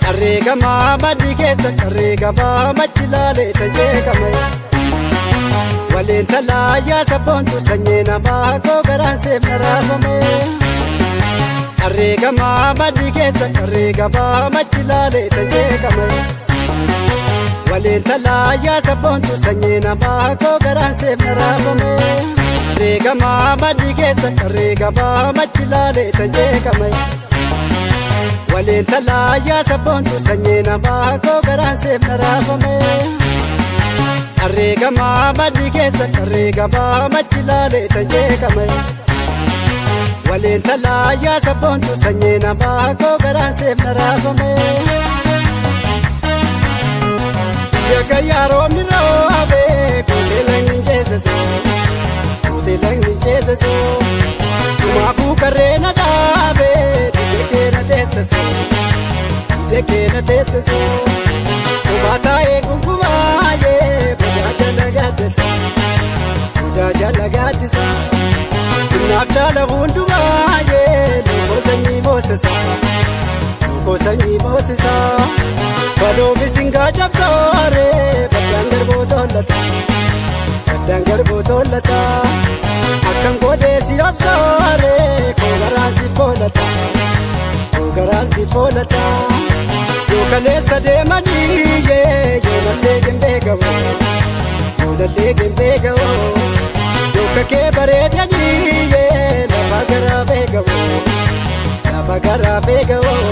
Qarree gamaa maddii keessa qarree gabaa machi laalee tajeekame. Waliin talaa yaa sabboontu sanyii namaa koo garaan seef na raafame. Qarree gamaa maddii keessa qarree gabaa machi laalee tajeekame. Waliin talaa yaa sabboontu sanyii namaa koo garaan seef na raafame. Qarree gamaa maddii keessa qarree gabaa machi laalee tajeekame. Waliin talaa yaa sabboontu sanyii namaa koo garaan seef na raafame. Qarree gamaa maddii keessa qarree gabaa machi laalee tajeekame. Waliin talaa yaa sabboontu sanyii namaa koo garaan seef na raafame. Yakka roobni roobee kuutee lagni ceesisu kuutee lagni ceesisu Sumaafuu karree na dhaabee didee keena teessisu didee keena teessisu Kubaa taa'ee gungumaayee budaa jala gaaddisa budaa jala gaaddisa Naaf jaala hundumaayee lookoo sanyii moosisa lookoo sanyii moosisa. Baloo bisingaa cabsooree baddaan garbuu tollata baddaan garbuu tollata akkam godhee si obsooree koo garaan si foolata koo garaan si foolata yoo kaleessa deemanii yoo nallee gimbee ga'u yoo nallee gimbee ga'u yoo kakee bareedanii lafa garaa beekamu lafa garaa beekamu.